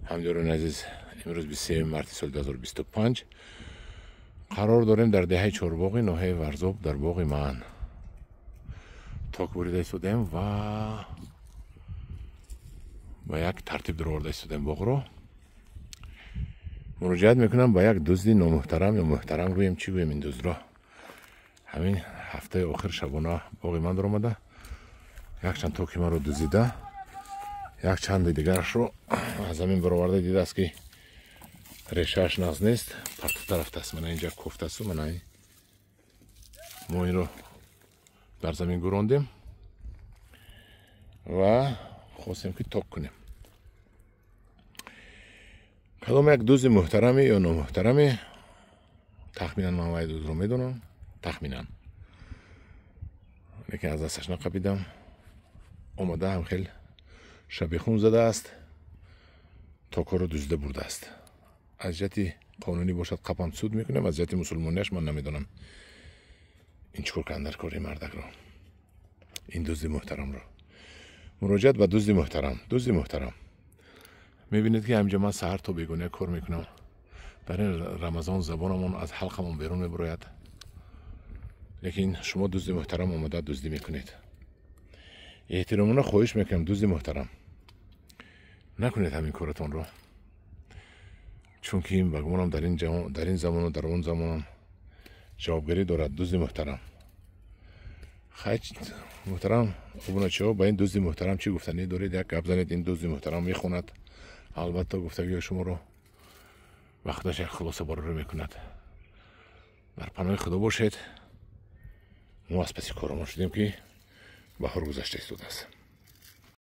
Ҳамдиёрони азиз, имрӯз 23 марти соли 2025 қарор дорем дар деҳаи Чорбоғи ноҳияи Варзоб, дар боғи ман ток бурида истодаем ва ба як тартиб дароварда истодаем боғро. Муроҷиат мекунам ба як дузди номуҳтарам ё муҳтарам гӯем, чӣ гӯем ин дуздро. Ҳамин ҳафтаи охир шабона боғи ман даромада, якчанд токи маро дузида, якчанди дигарашро аз замин бароварда, дидааст, ки решааш нағз нест, партофта рафтааст. Мана инҷа кофтасту, мана мо инро дар замин гурондем ва хостем, ки ток кунем. Кадом як дузди муҳтараме ё номуҳтараме, тахминан ман вай дуздро медонам, тахминан, лекин аз дасташ нақапидам. Омада, ҳам хел шабихун задааст, токҳоро дузида бурдааст. Аз ҷиҳати қонунӣ бошад, қапам, суд мекунем. Аз ҷиҳати мусулмонияш ман намедонам, ин чӣ кор кардан дар кори мардакро, ин дузди муҳтарамро. Муроҷиат ба дузди муҳтарам. Дузди муҳтарам, мебинед, ки ҳаминҷа ман саҳар то бегоҳия кор мекунам. Дар ин Рамазон забонамон аз ҳалқамон берун мебарояд, лекин шумо, дузди муҳтарам, омода дуздӣ мекунед. Эҳтиромона хоҳиш мекунам, дузди муҳтарам, накунед ҳамин коратонро, чунки ба гумонам дар ин замону дар он замонам ҷавобгарӣ дорад, дузди муҳтарам. Хай, муҳтарам обуначиҳо, ба ин дузди муҳтарам чӣ гуфтанӣ доред? Як гап занед. Ин дузди муҳтарам мехонад албатта гуфтагиҳои шуморо, ба худаш як хулоса барорӣ мекунад. Дар паноҳи Худо бошед. Мо аз паси коромон шудем, ки баҳор гузашта истодааст.